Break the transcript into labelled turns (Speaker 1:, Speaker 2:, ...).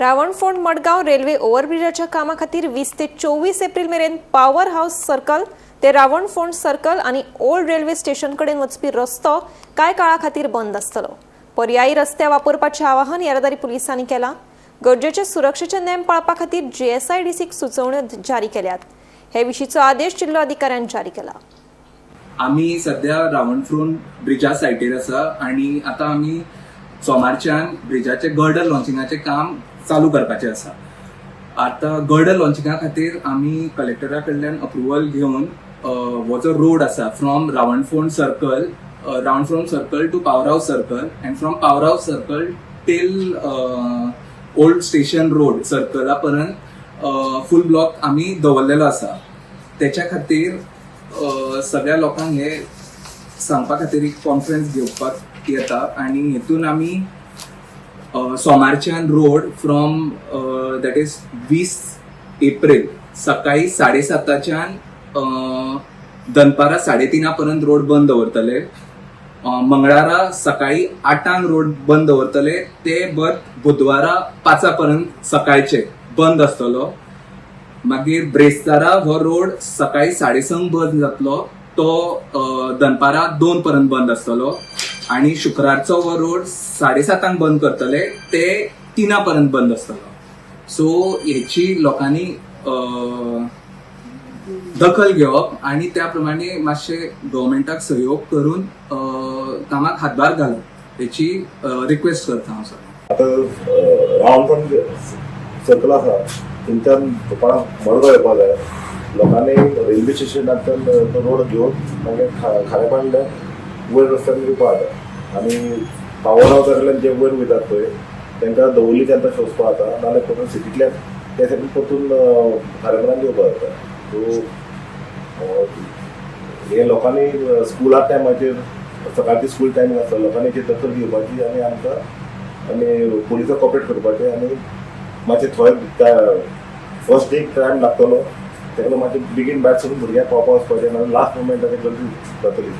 Speaker 1: Ravanfond Madgaon railway ओव्हरब्रिजाच्या कामा खातीर 20 ते 24 एप्रिल मेरेन पॉवर हाऊस सर्कल ते रावणफोंड सर्कल आनी ओल्ड रेल्वे स्टेशन कडेन वचपी रस्तो कांय काळा खातीर बंद आसतलो. पर्यायी रस्ते वापरपाचें आवाहन येरादारी पुलिसांनी केलां. गरजेचे सुरक्षेचे नेम पाळपा खातीर जीएसआयडीसीक सुचोवण्यो जारी केल्यात. हे विशींचो आदेश जिल्लो अधिकाऱ्यान जारी केला.
Speaker 2: आमी सध्या रावणफ्रोन ब्रिजा सायटीर आसा आनी आतां आमी सोमारच्यान ब्रिजाचे गर्डर लॉन्चिंगाचें काम चालू करपाचें आसा. आतां गर्डर लॉन्चिंगा खातीर आमी कलेक्टरा कडल्यान अप्रुवल घेवन हो जो रोड आसा from Ravanfond circle to Power House Circle and from Power House Circle till Old Station Road सर्कला पर्यंत फूल ब्लॉक आमी दवरलेलो आसा. तेच्या खातीर सगळ्या लोकांक हे सांगपा खातीर एक कॉन्फरन्स घेवपाक येता आनी हेतून आमी सोमारच्यान road from, that is, 20 April सकाळी 7:30च्यान दनपारां 3:30 पर्यंत रोड बंद दवरतले. मंगळारा सकाळी 8ांक रोड बंद दवरतले, ते बट बुधवारा 5 पर्यंत सकाळचे बंद आसतलो. मागीर ब्रेस्तारा हो रोड सकाळी 6:30 बंद जातलो, तो दनपारां 2 पर्यंत बंद आसतलो आणि शुक्रारचो हो रोड 7:30 बंद करतले, ते 3 पर्यंत बंद आसतलो. सो हेची लोकांनी दखल घेवप आणि त्या प्रमाणे मातशे गव्हर्मेंटाक सहयोग करून कामाक हातभार घालप हेची रिक्वेस्ट करता हांव सगळ्यांक.
Speaker 3: आतां रावणफोंड सर्कल आसा, थंयच्यान कोणाक मडगांव येवपा जाय, लोकांनी रेल्वे स्टेशनांतल्यान तो रोड घेवन मागीर खारेपाणल्यान वयर रस्त्यान येवपा जाता आनी पावर हावसा कडल्यान जे वयर वयतात पळय, तांकां दवर्लीच्यान तशें वचपा जाता, नाजाल्यार परतून सिटींतल्यान त्या सायडीन परतून खारेपानान येवपा जाता. सो हे लोकांनी स्कुला टायमाचेर, सकाळची स्कूल टायमींग आसता, लोकांनी हेची दखल घेवपाची आनी आमकां आनी पुलिसाक कॉपरेट करपाचें आनी मातशें थंय फर्स्ट डे टायम लागतलो, ताका लागून मातशें बेगीन भायर सरून भुरग्यांक पावपा वचपाचें, नाजाल्यार लास्ट मुमेंटाचेर गर्दी जातली.